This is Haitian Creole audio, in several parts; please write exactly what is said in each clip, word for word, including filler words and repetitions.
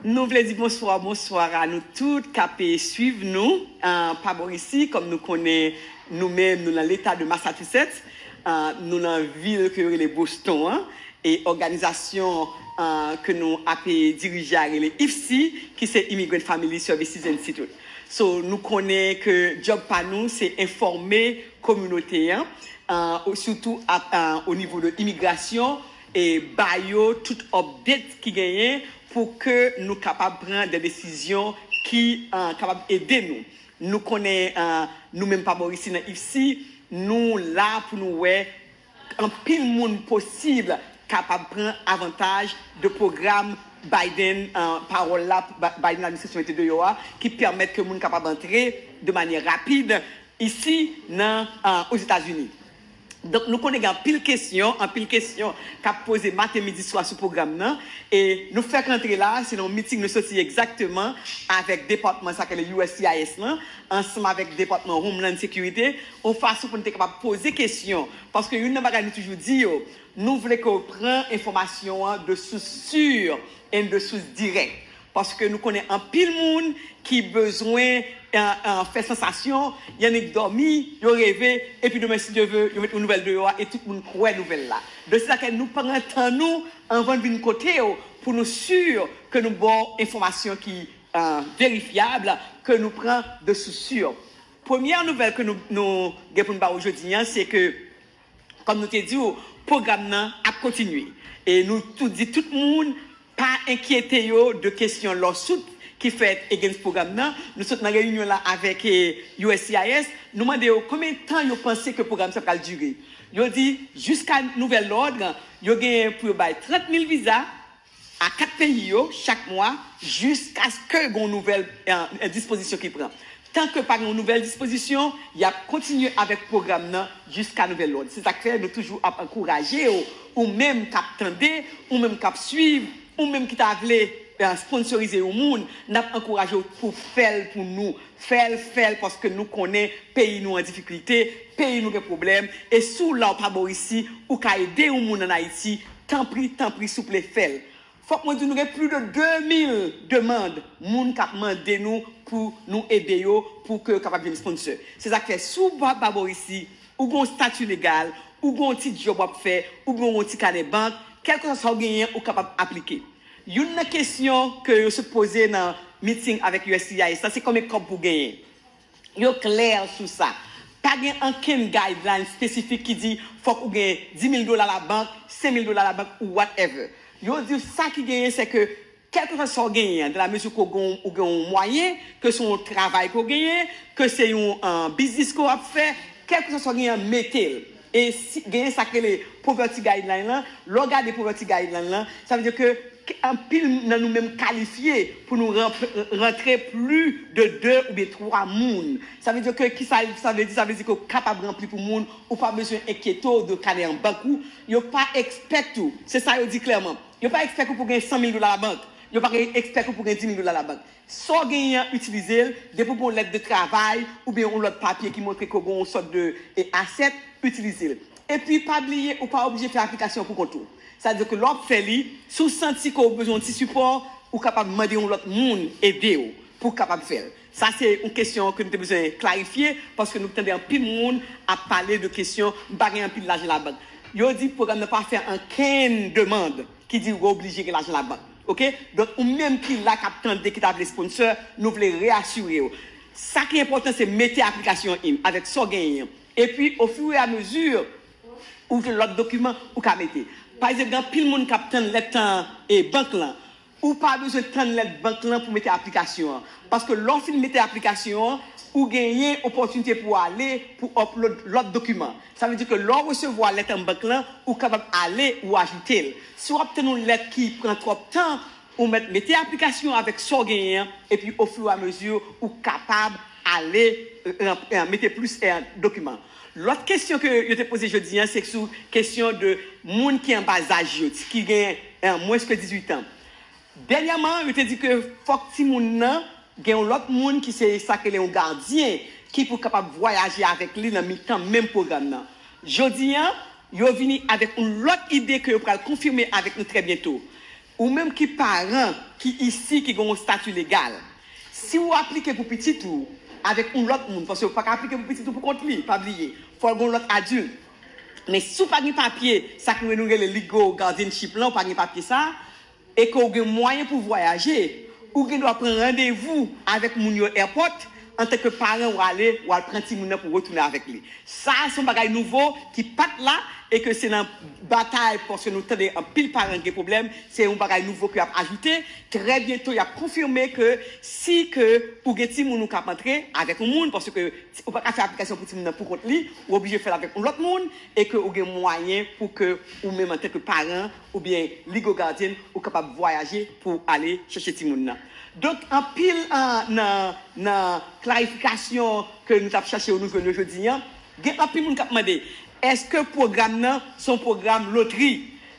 Nou vle di bonswa, bonswa a nou tout k ap swiv nou, uh, pa bò isi, kòm nou konnen nou menm, nou nan leta de Massachusetts, uh, nou nan vil ke yo rele Boston an, e òganizasyon uh, ke nou ap dirije a rele ifsi, ki se Immigrant Family Services Institute. So, nou konnen ke djòb pa nou, se enfòme kominote an, uh, sitou uh, o nivo de imigrasyon, e ba yo tout update ki genyen pou ke nou kapab pran de desizyon ki uh, kapab ede nou. Nou konnen uh, nou menm pa bò isi nan ifsi, nou la pou nou wè anpil moun posib kapab pran avantaj de pwogram Biden, uh, pawòl la Biden administrasyon mete deyò a, ki pèmèt ke moun kapab antre de manyè rapid isi nan uh, Ozetazini. Donk, nou konnen gen anpil kesyon, anpil kesyon k ap poze maten, midi, swa sou pwogram nan. E nou fèk antre la, se nan yon miting nou soti egzakteman avèk depatman sa k rele U S C I S lan, ansanm avèk depatman Homeland Security, yon fason pou nou te kapab poze kesyon. Paske youn nan bagay nou toujou di yo, nou vle ke w pran enfòmasyon an de sous sur and de sous dirèk. Paske nou konnen anpil moun ki bezwen uh, uh, fè sansasyon, y annik dòmi, yo reve, epi demen, si Dye ve, yo met yon nouvèl deyò a, e tout moun kwè nouvèl la. Donk, se sa k fè nou pran tan nou anvan n vin kote yo, pou nou si ke nou ba w enfòmasyon ki uh, verifyab, ke nou pran de sous sur. Premyè nouvèl ke nou, nou gen pou n ba w jodi an, se ke, kòm nou te di w, pwogram nan ap kontinye. E nou tou di tout moun, pa enkyete yo de kesyon lawsuit ki fèt against pwogram nan. Nou sot nan reyinyon la avèk eh, U S C I S. Nou mande yo konbyen tan yo panse ke pwogram sa pral dire. Yo di, jiska nouvèl lòd, yo genyen pou yo bay trant mil viza a kat peyi yo chak mwa, jiskaske gen yon nouvèl eh, dispozisyon ki pran. Tan ke pa gen yon nouvèl dispozisyon, y ap kontinye avèk pwogram nan jiska nouvèl lòd. Se sa k fè nou toujou ap ankouraje w, ou menm k ap tande, ou menm k ap swiv, ou menm ki ta vle eh, sponsorize yon moun, n ap ankouraje w pou fè l pou nou. Fè l, fè l, paske nou konnen peyi nou an difikilte, peyi nou gen pwoblèm, e si w la w pa bò isi, ou ka ede yon moun ann Ayiti, tanpri, tanpri, souple, fè l. Fòk mwen di nou gen plis de de mil demann, moun k ap mande nou pou nou ede yo, pou ke yo kapab vin sponsor. Se sa k fè, si w pa, pa bò isi, ou gen yon stati legal, ou gen yon ti djòb w ap fè, oubyen yon ti kanè bank, kèlkeswa sa w genyen, ou kapab aplike. Youn nan kesyon ke yo sot poze nan miting avèk U S C I S la, se konbyen kòb pou w genyen. Yo klè sou sa. Pa gen ankenn guideline espesifik ki di fòk ou gen dis mil dola labank, senk mil dola labank ou whatever. Yo di w sa ki genyen, se ke kèlkeswa sa w genyen an, dans la mesure ke w gen, ou gen yon mwayen, ke se yon travay ke w genyen, ke se yon uh, biznis ke w ap fè, kèlkeswa sa w genyen an, mete l. E si, genyen sa k rele poverty guideline lan. Lè w gade poverty guideline lan, sa vle di ke anpil nan nou menm kalifye pou nou rantre plis de de oubyen twa moun. Sa vle di ke kisa sa vle di? Sa vle di ke w kapab ranpli pou moun, ou pa bezwen enkyete w de kanè an bank ou. Yo pa expect ou, se sa yo di klèman. Yo pa expect ou pou gen san mil dola labank. Yo pa expect ou pou gen dis mil dola labank. Sa w genyen an, itilize l. Depi w gen yon lèt de travay oubyen yon lòt papye ki montre ke w gen yon sòt de e, asset, itilize l. Epi, pa bliye, ou pa oblije fè aplikasyon pou kont ou. Sa vle di ke lè w ap fè li, si w santi ke w bezwen yon ti sipò, ou kapab mande yon lòt moun ede w pou w kapab fè l. Sa se yon kesyon ke nou te bezwen klarifye, paske nou tande anpil moun ap pale de kesyon, m pa gen anpil lajan labank. Yo di pwogram nan pa fè ankenn demann ki di w oblije gen lajan labank. Oke? Donk, ou menm ki la k ap tande, ki ta vle sponsor, nou vle reyasire w. Sa ki enpòtan, se mete aplikasyon in avèk sa w genyen an. Epi, au fur et à mesure, ou gen lòt dokiman ou ka mete. Pa egzanp, gen anpil moun k ap tann lèt e, bank lan. Ou pa bezwen tann lèt bank lan pou mete aplikasyon an. Paske lè w fin mete aplikasyon an, ou genyen opòtinite pou w ale pou upload lòt dokiman. Sa vle di ke lè w resevwa lèt an bank lan, ou kapab ale ou ajoute l. Si w ap tann yon lèt ki pran twòp tan, ou mèt mete aplikasyon avèk sa w genyen an, epi au fur et à mesure, ou kapab ale eh, eh, mete plis eh, dokiman. Lòt kesyon ke yo te poze jodi an, se sou kesyon de moun ki anba zaj yo, ki gen eh, mwens ke dizuit an. Dènyèman, yo te di ke fòk timoun nan gen yon lòt moun ki se sa k rele yon gadyen ki pou kapab vwayaje avèk li nan mitan menm pwogram nan. Jodi an, yo vini avèk yon lòt ide ke yo pral konfime avèk nou trè byento. Ou menm ki paran, ki isi, ki gen yon stati legal, si w aplike pou pitit ou avèk yon lòt moun, paske w pa ka aplike pou pitit ou pou kont li, pa bliye, fò l gen yon lòt adilt. Men si w pa gen papye, sa k nou rele legal guardianship lan, ou pa gen papye sa, e ke w gen mwayen pou vwayaje, ou gen dwa pran randevou avèk moun yo airport, antanke paran, w ale, w al pran timoun nan pou retounen avèk li. Sa, se yon bagay nouvo ki pa t la, e ke se nan batay, paske nou tande anpil paran gen pwoblèm, se yon bagay nouvo ke y ap ajoute. Trè byento, y ap konfime ke si ke ou gen timoun ou k ap antre avèk yon moun, paske ou pa ka fè aplikasyon pou timoun nan pou kont li, ou oblije fè l avèk yon lòt moun, e ke ou gen mwayen pou ke ou menm antanke paran oubyen legal guardian, ou kapab vwayaje pou ale chèche timoun nan. Donk, anpil, ah, nan, nan klarifikasyon ke nou t ap chache yo, nou jwenn yo jodi an, gen anpil moun k ap mande, èske pwogram nan se yon pwogram lotri?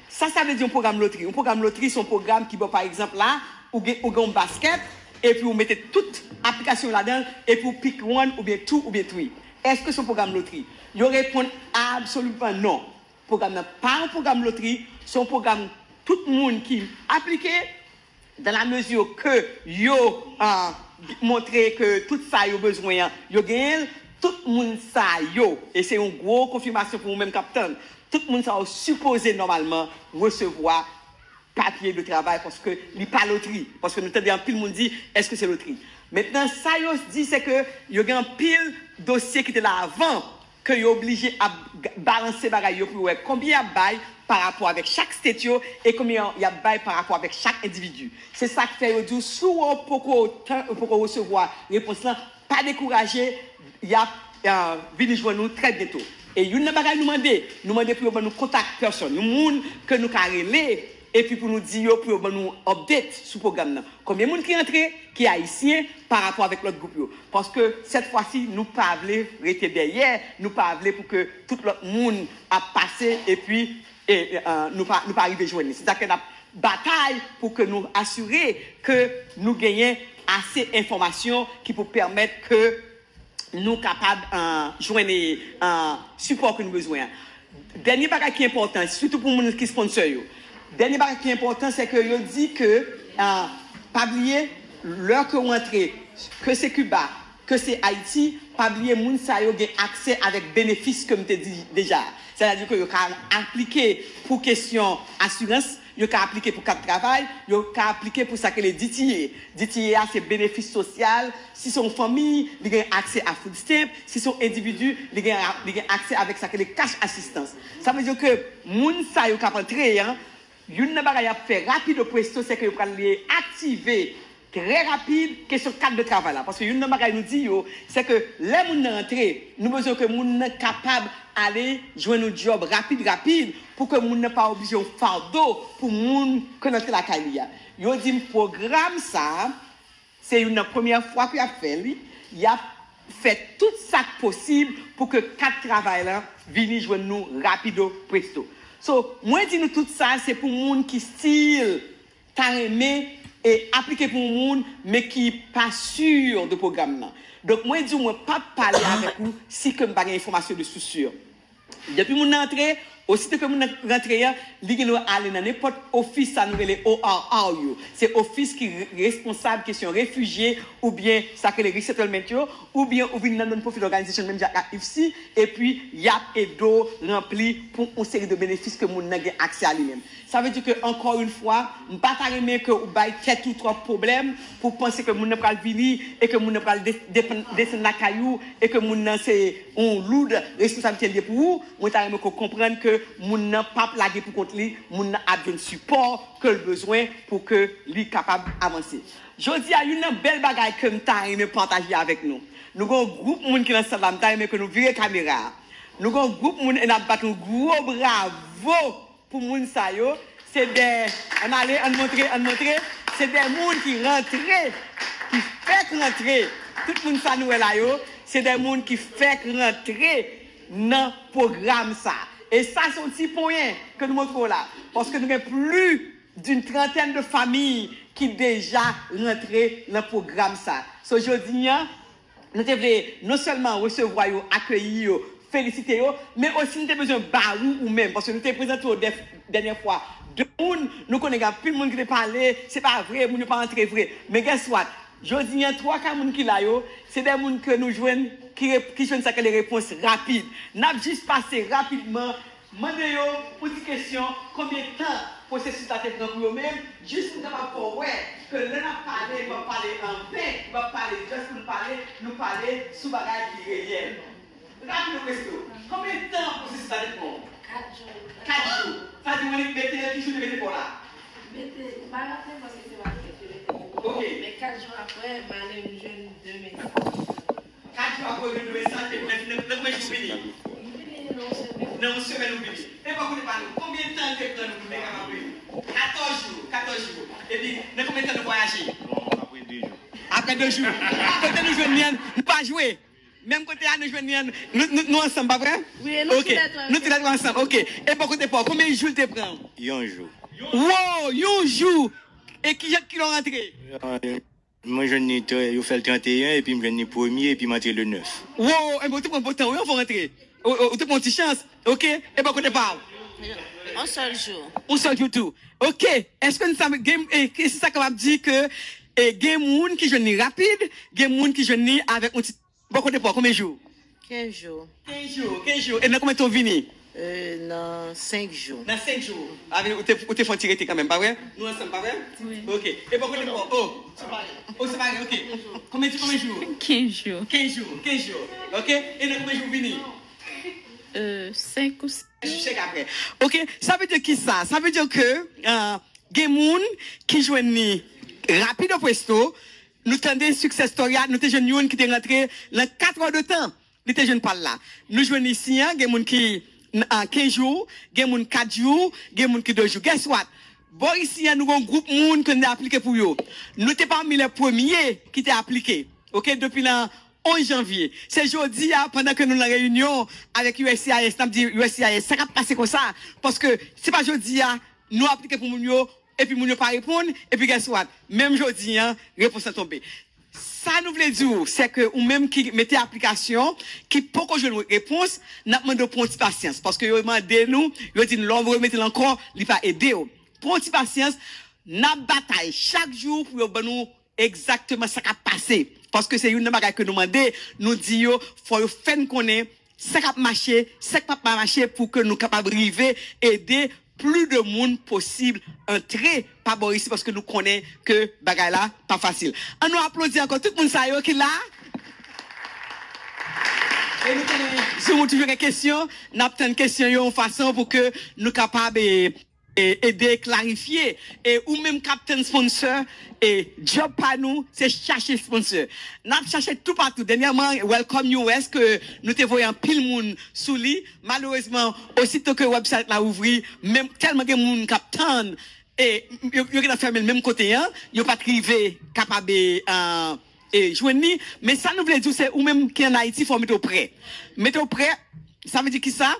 Sa sa vle di yon pwogram lotri? Yon pwogram lotri se yon pwogram ki ba w, pa egzanp, la, ou gen, ou gen yon baskèt, epi ou mete tout aplikasyon yo ladan l, epi ou pick one oubyen two oubyen three. Èske se yon pwogram lotri? Yo reponn absoliman non. Pwogram nan pa yon pwogram lotri, se yon pwogram tout moun ki aplike, dans la mesure ke yo, ah, montre ke tout sa yo bezwen an, yo genyen l, tout moun sa yo, e se yon gwo konfimasyon pou ou menm k ap tann, tout moun sa yo sipoze nòmalman resevwa papye de travay, paske li pa lotri. Paske nou tande anpil moun di, èske se lotri? Mentnan, sa yo di, se ke yo gen anpil dosye ki te la avan, ke yo oblije ap g-, balanse bagay yo pou yo wè konbyen y ap bay pa rapò avèk chak state yo e konbyen y ap bay pa rapò avèk chak endividi. Se sa k fè yo di w, si w poko tan, ou poko resevwa repons lan, pa dekouraje, y ap, eh, vini jwenn nou trè byento. E youn nan bagay nou mande, nou mande pou yo ban nou kontak pèsòn, yon moun ke nou ka rele, epi pou nou di yo, pou yo ban nou update sou pwogram nan. Konbyen moun ki antre, ki ayisyen, pa rapò avèk lòt gwoup yo? Paske, sèt fwa si, nou pa vle rete dèyè, nou pa vle pou ke tout lòt moun ap pase, epi, e, e, ah, nou pa, nou pa rive jwenn li. Se sa ke n ap batay pou ke nou asire ke nou genyen ase enfòmasyon ki pou pèmèt ke nou kapab, ah, jwenn, ah, sipò ke nou bezwen an. Dènye bagay ki enpòtan, sitou pou moun ki sponsor yo. Dènye bagay ki enpòtan, se ke yo di ke, ah, pa bliye, lè ke w antre, ke se Kiba, ke se Ayiti, pa bliye moun sa yo gen aksè avèk benefis ke m te di deja. Sètadi ke yo ka aplike pou kesyon asirans, yo ka aplike pou kat travay, yo ka aplike pou sa ke le D T A. D T A a se benefis sosyal, si se yon fanmi, li gen aksè a food stamp, si se yon endividi, li gen, li gen aksè avèk sa ke le cash assistance. Sa vle di ke moun sa yo k ap antre an, youn nan bagay y ap fè rapido presto, se ke yo pral aktive trè rapid kesyon kad de travay la. Paske youn nan bagay nou di yo, se ke lè moun nan antre, nou bezwen ke moun nan kapab ale jwenn yon djòb rapid, rapid, pou ke moun nan pa oblije yon fado pou moun ke l antre lakay li a. Yo di m pwogram sa a, se youn nan premyè fwa ke y ap fè li, y ap fè tout sa k posib pou ke kad travay la vini jwenn nou rapido presto. So, mwen di nou tout sa, se pou moun ki still ta renmen e aplike pou yon moun, men ki pa si de pwogram nan. Donk, mwen di w, mwen p ap pale avèk ou si ke m pa gen enfòmasyon de sous si. Depi moun nan antre, osito ke moun nan rantre an, li gen dwa ale nan nenpòt ofis sa nou rele O R R yo. Se ofis ki re-, responsab kesyon refijye oubyen sa k rele resettlement yo, oubyen ou vin nan non-profit organization menm jan ak I F C, epi y ap ede w ranpli pou yon seri de benefis ke moun nan gen aksè a li menm. Sa vle di ke, ankò yon fwa, m pa ta renmen ke ou bay tèt ou twòp pwoblèm pou panse ke moun nan pral vini e ke moun nan pral de-, depann, desann lakay ou e ke moun nan se yon loud responsablite l ye pou ou. Mwen ta renmen ke w konprann ke moun nan p ap lage pou kont li, moun nan ap jwenn sipò ke l bezwen pou ke li kapab avanse. Jodi a, youn nan bèl bagay ke m ta renmen pataje avèk nou. Nou gen yon gwoup moun ki nan sal la, m ta renmen ke nou vire kamera a. Nou gen yon gwoup moun e n ap bat yon gwo bravo pou moun sa yo. Se dè, ann ale, ann montre, ann montre. Se dè moun ki rantre, ki fèk rantre. Tout moun sa nou wè la yo, se dè moun ki fèk rantre nan pwogram sa. E sa se yon ti ponyen ke nou montre w la. Paske nou gen plis d'une trentaine de familles ki deja rantre nan pwogram sa. So, jodi a, nou te vle non sèlman resevwa yo, akeyi yo, felisite yo, men osi nou te bezwen ba ou, ou menm, paske nou te prezante w dè-, dènyè fwa de moun, nou konnen gen anpil moun ki te pale, se pa vre, moun yo pa antre vre. Men guess what? Jodi a, twa ka moun ki la yo, se de moun ke nou jwenn, ki, re- ki jwenn sa ke le repons rapid. N ap jis pase rapidman, mande yo pou ti kesyon, konbyen tan pwosesis la te pran pou yo menm, jis pou n kapab fè w wè ke lè n ap pale, nou p ap pale anven, nou p ap pale just pou n pale, nou pale sou bagay ki reyèl. Rapido presto. Konbyen tan pwosesis la te pran w? Kat jou. Kat jou. Sa di w mete ki jou te mete kò la? Mete, m pa raple paske se pa mwen ki te mete kò. Ok. Men kat jou apre, m ale m jwenn de mesaj. Kat jou apre, w jwenn de mesaj, epi nan, nan, nan konbyen jou w vini? M vini nan yon semèn. Nan yon semèn ou vini. E bò kote pa nou, konbyen tan te pran nou pou nou te kapab vini? Katòz jou, katòz jou. Epi, nan konbyen tan nou vwayaje? Apre de jou. Apre de jou. Kote nou jwenn li an, nou pa jwe. Menm kote a nou jwenn li an, nou, nou, nou ansanm, pa vre? Wi, e nou toulètwa ansanm. Ok. Nou toulètwa ansanm, ok. E bò kote pa w, konbyen jou l te pran? Yon jou. Wow, yon jou! E ki jan, kilè w rantre? Mwen jwenn li, yo fè l tranteyen, epi m jwenn li premye, epi m antre le nèf. Wow, enben, ou te pran bon tan, wi, anvan w rantre. Ou, ou, ou te pran yon ti chans, ok? E bò kote pa w? Yon sèl jou. Yon sèl jou tou. Ok, èske nou sa gen, e, èske sa kapab di ke, e, gen moun ki jwenn li rapid, gen moun ki jwenn li avèk yon ti Bò kote pa w, konbyen jou? Kenz jou. Kenz jou, kenz jou. E nan konbyen tan w vini? E, nan senk jou. Nan senk jou. A, vini, ou te, ou te fè yon ti rete kanmenm, pa vre? Nou ansanm, pa vre? Wi. Ok. E bò kote pa w? Oh, separe. Oh, separe, ok. Konbyen jou, konbyen jou? Kenz jou. Kenz jou, kenz jou. Ok? E nan konbyen jou w vini? E, senk ou sis. Jou chèk apre. Ok? Sa vle di ki sa? Sa vle di ke, ah, gen moun ki jwenn li rapido presto, nou tande success story a, nou te jwenn youn ki te rantre nan kat è de tan, li te jwenn pa l la. Nou jwenn isi an, gen moun ki, ah, kenz jou, gen moun kat jou, gen moun ki de jou. Guess what? Bò isi an, nou gen yon gwoup moun ke nou te aplike pou yo. Nou te pami lè premye ki te aplike. Ok, depi nan onz janvye. Se jodi a, pandan ke nou nan reyinyon avèk U S C I S, n ap di U S C I S, sa k ap pase konsa? Paske se pa jodi a, nou aplike pou moun yo, epi moun yo pa reponn, epi guess what? Menm jodi an, repons lan tonbe. Sa nou vle di w, se ke ou menm ki mete aplikasyon, ki poko jwenn repons, n ap mande w pran yon ti pasyans. Paske yo mande nou, yo di n lè w remete l ankò, li pa ede w. Pran yon ti pasyans, n ap batay chak jou pou yo ban nou egzakteman sa k ap pase. Paske se youn nan bagay ke nou mande, nou di yo, fò yo fè n konnen sa k ap mache, sa k p ap mache pou ke nou kapab rive ede plis de moun posib antre pa bò isi, paske nou konnen ke bagay la pa fasil. An nou aplodi ankò tout moun sa yo ki la. E nou konnen, Zoom ou toujou gen kesyon, n ap tann kesyon yo yon fason pou ke nou kapab, e, e, ede klarifye. E ou menm k ap tann sponsor, e djòb pa nou, se chache sponsor. N ap chache toupatou. Dènyèman, Welcome U S, ke nou te voye anpil moun sou li. Malerezman, osito ke website la ouvri, menm tèlman gen moun k ap tann, e yo, yo gentan fèmen l menm kote an, yo pa t rive kapab, e, e, jwenn li. Men sa nou vle di w, se ou menm ki ann Ayiti, fò w mete w prè. Mete w prè, sa vle di ki sa?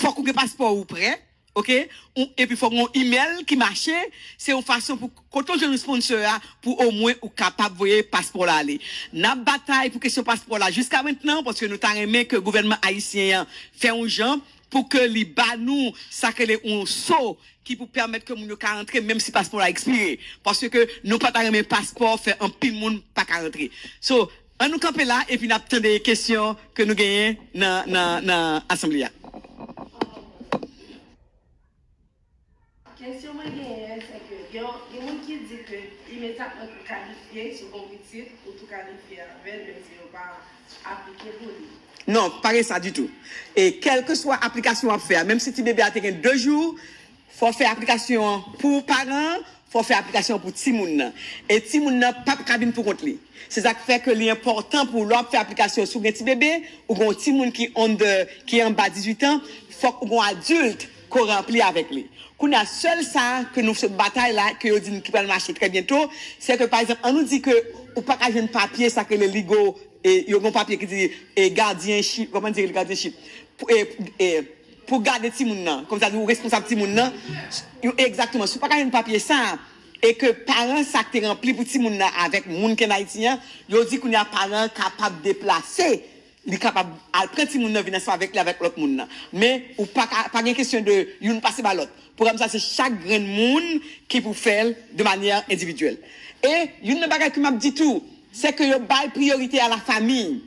Fòk ou gen paspò ou prè. Ok? Ou, epi fòk gen yon email ki mache. Se yon fason pou, kote w jwenn sponsor a, pou omwen ou kapab voye paspò la ale. N ap batay pou kesyon paspò la jiska mentnan, paske nou ta renmen ke gouvènman ayisyen an fè yon jan pou ke li ba nou sa k rele yon so ki pou pèmèt ke moun yo ka rantre, menm si paspò la ekspire. Paske nou pa ta renmen paspò fè anpil moun pa ka rantre. So, an nou kanpe la, epi n ap tande kesyon ke nou genyen nan, nan, nan asanble a. Kesyon mwen genyen, se ke gen, gen moun ki di ke imedyatman ke w kalifye, si w gen yon pitit, ou tou kalifye avè l, menm si yo pa aplike pou li. Non, pa gen sa ditou. E kèlkeswa aplikasyon w ap fè a, menm si ti bebe a te gen de jou, fò w fè aplikasyon an pou paran an, fò w fè aplikasyon an pou timoun nan. E timoun nan p ap ka vin pou kont li. Se sa k fè ke li enpòtan pou lè w ap fè aplikasyon, si w gen ti bebe, ou gen yon timoun ki under, ki anba dizuit an, fòk ou gen yon adilt ke w ranpli avèk li. Kounye a, sèl sa ke nou sot batay la, ke yo di n ki pral mache trè byento, se ke, pa egzanp, an nou di ke ou pa ka jwenn papye, sa k rele legal, e, yo gen yon papye ki di, e, guardianship, kòman di guardianship? Pou, e, e, pou gade timoun nan, kòmsa ou responsab timoun nan, yo, egzakteman, si w pa ka jwenn papye sa, e ke paran sa k te ranpli pou timoun nan avèk moun ki ann Ayiti an, yo di kounye a paran an kapab deplase, li kapab al pran timoun nan vin ansanm avèk li, avèk lòt moun nan. Men ou pa ka, pa gen kesyon de youn pase ba lòt. Pwogram sa se chak grenn moun ki pou fè l de manyè endividyèl. E youn nan bagay ke m ap di tou, se ke yo bay priyorite a la famiy.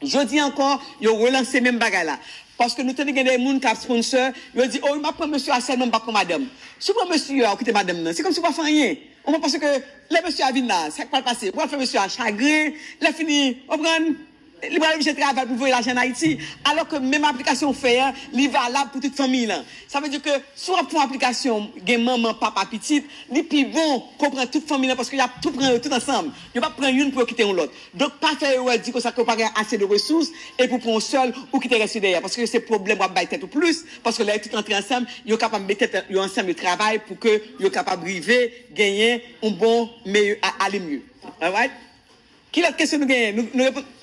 Jodi ankò, yo relanse menm bagay la. Paske nou tande gen de moun k ap sponsor, yo di, o, m ap pran mesye a sèlman, m p ap pran madanm. Si w pran mesye a, ou kite madanm nan, se kòmsi w pa fè anyen. Ou konprann? Paske lè mesye a vin la, sa k pral pase? Ou pral fè mesye a chagren, lè fini, w konprann? Li pral oblije travay pou voye lajan an Ayiti. Alò ke menm aplikasyon w fè a, li valab pou tout fanmiy lan. Sa vle di ke si w ap fè yon aplikasyon, gen manman, papa, pitit, li pi bon ke w pran tout fanmiy lan paske y ap tou pran yo tout ansanm. Yo p ap pran youn pou yo kite yon lòt. Donk, pa fè erè di konsa ke w pa gen ase de resous epi w pran yon sèl, ou kite rès yo dèyè. Paske se pwoblèm w ap bay tèt ou plis, paske lè yo tout antre ansanm, yo kapab met tèt yo ansanm, yo travay pou ke yo kapab rive genyen yon bon, meyè, a- ale mye. Alright? Ki lòt kesyon nou genyen? Nou, nou reponn.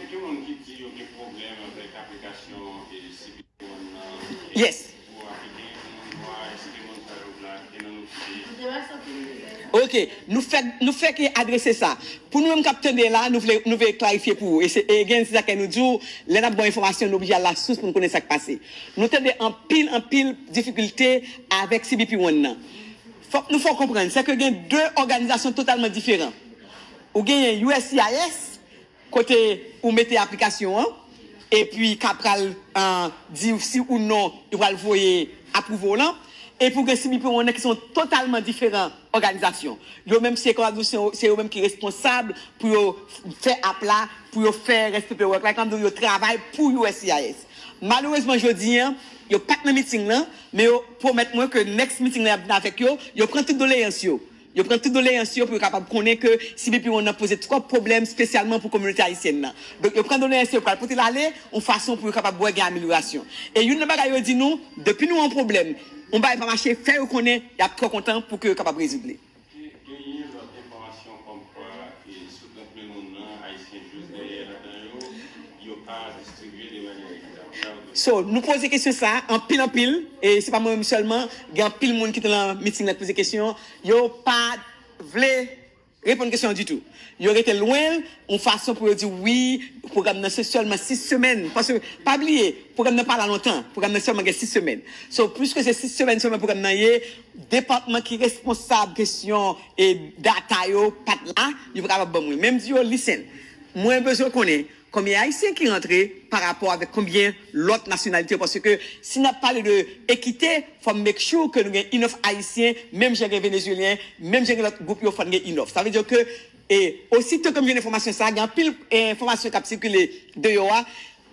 Gen moun ki di yo gen pwoblèm avèk aplikasyon e C B P One nan. Yes. Pou aplike pou moun vwa, èske moun sa yo la gen nan nou kite. Ok, nou fèk, nou fèk adrese sa. Pou nou menm k ap tande la, nou vle, nou vle klarifye pou ou. E se, e gen, se sa ke nou di w, lè n ap ba w enfòmasyon, nou oblije al lasous pou nou konnen sa k pase. Nou tande anpil, anpil difikilte avèk C B P One nan. Fòk nou fè w konprann, se ke gen de òganizasyon totalman diferan. Ou genyen U S C I S, kote ou mete aplikasyon an, epi ka pral, ah, di w si ou non, yo pral voye apwouve w lan. Epi ou gen C B P One nan ki se yon totalman diferan òganizasyon. Yo menm se, kòm ap di w, se yo, se yo menm ki responsab pou yo fè app la, pou yo fè rès paperwork la, kòm ap di w, yo travay pou U S C I S. Malerezman, jodi an, yo pa t nan meeting lan, men yo pwomèt mwen ke next meeting lan y ap vin avèk yo, yo pran tout doleyans yo. Yo pran tout doleyans yo pou yo kapab konnen ke C B P One nan poze twòp pwoblèm espesyalman pou kominote ayisyèn nan. Donk, yo pran doleyans yo, yo pral pote l ale yon fason pou yo kapab wè gen amelyorasyon. E youn nan bagay yo di nou, depi nou gen yon pwoblèm, yon bagay pa mache, fè yo konnen, y ap twò kontan pou ke yo kapab rezoud li. Gen, genyen lòt enfòmasyon kòmkwa, e, sou trant mil moun nan, Ayisyen jis dèyè ladan yo, yo pa distribye de manyè ekitab. Sa vle di. So, nou poze kesyon sa a anpil, anpil, e se pa mwen menm sèlman, gen anpil moun ki te nan meeting nan ki poze kesyon, yo pa vle reponn kesyon an ditou. Yo rete lwen l, yon fason pou yo di, wi, pwogram nan se sèlman sis semèn. Paske, pa bliye, pwogram nan pa la lontan. Pwogram nan sèlman gen sis semèn. So, piske se sis semèn sèlman pwogram nan ye, depatman ki responsab kesyon e data yo pa t la, yo pa kapab ban mwen. Men m di yo, listen, mwen bezwen konnen konbyen Ayisyen ki rantre pa rapò avèk konbyen lòt nasyonalite yo, paske si n ap pale de ekite, fò m make sure ke nou gen enough Ayisyen, menm jan gen Venezuelyen, menm jan gen lòt gwoup yo, fò n gen enough. Sa vle di ke, e, osito ke m jwenn enfòmasyon sa a, gen anpil, e, enfòmasyon k ap sikile deyò a,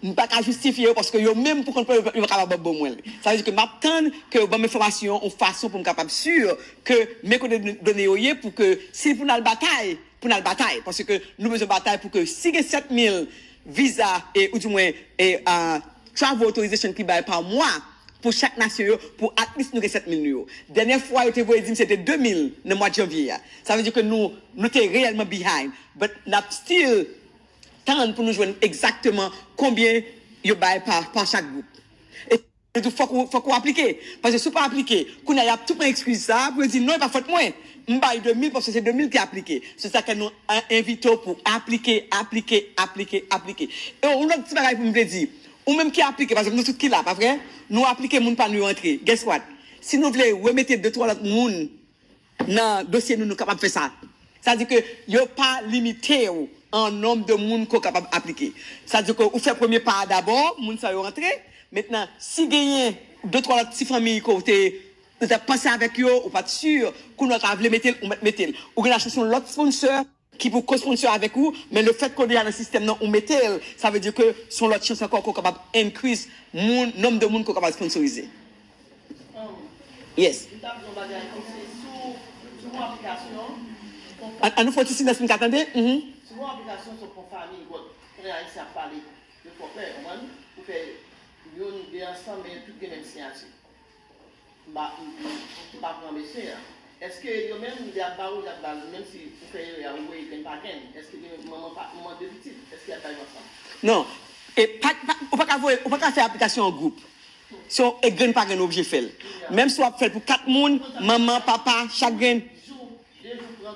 m pa ka jistifye yo, paske yo menm pou kont yo, yo pa kapab ban mwen l. Sa vle di ke m ap tann ke yo ban m enfòmasyon yon fason pou m kapab si ke men kote done yo ye, pou ke si pou n al batay, pou n al batay, paske nou bezwen batay pou ke si gen sèt mil viza, e, ou di mwen, e, a, travel authorization ki bay pa mwa pou chak nasyon yo, pou at least nou gen sèt mil nou yo. Dènyè fwa yo te voye di m se te de mil nan mwa janvye a. Sa vle di ke nou, nou te reyèlman behind, but n ap still tann pou nou jwenn egzakteman konbyen yo bay pa, pa chak gwoup. E Yo di w fòk ou, fòk ou aplike. Paske si w pa aplike, kounye a y ap tou pran ekskiz sa a pou yo di, non, e pa fòt mwen. M bay de mil paske se de mil ki aplike. Se sa ke nou, a, envite w pou aplike, aplike, aplike, aplike. E yon lòt ti bagay pou m vle di, ou menm ki aplike, paske nou tout ki la, pa vre? Nou aplike, moun pa nou yo antre. Guess what? Si nou vle remete de twa lòt moun nan dosye nou, nou kapab fè sa. Sa di ke yo pa limite w an nonb de moun ke w kapab aplike. Sa di ke ou fè premye pa a dabò, moun sa yo rantre. Mentnan, si genyen de twa lòt ti fanmi ke w te, ou te panse avèk yo, ou pa t si, kounye a w ta vle mete l, ou mèt mete l. Ou gen la chans yon lòt sponsor ki pou ko-sponsor avèk ou, men le fèt ke w deja nan sistèm nan, ou mete l, sa vle di ke se yon lòt chans ankò ke w kapab increase moun, nonb de moun ke w kapab sponsorize. Yes. Li t ap di yon bagay ki se sou, sou yon aplikasyon, an, an nou fè yon ti silans pou n ka tande. Mhm. Sou yon aplikasyon, se pou fanmi, bon, konnen Ayisyen ap pale de fòfè, ou konprann? Ou fè youn, de ansanm, men tout gen menm siyati. M pa, m, m, m pa pran mesye a. Èske yo menm, lè y ap ba ou, y ap ba l, menm si ou fè erè a, ou voye grenn pa grenn, èske gen manman pa, manman de pitit, èske y ap ba yo ansanm? Non. E pa, pa, ou pa ka voye, ou pa ka fè aplikasyon an gwoup. Se yon, e grenn pa grenn ou oblije fè l. Menm si w ap fè l pou kat moun, manman, papa, chak grenn. Jou, de jou,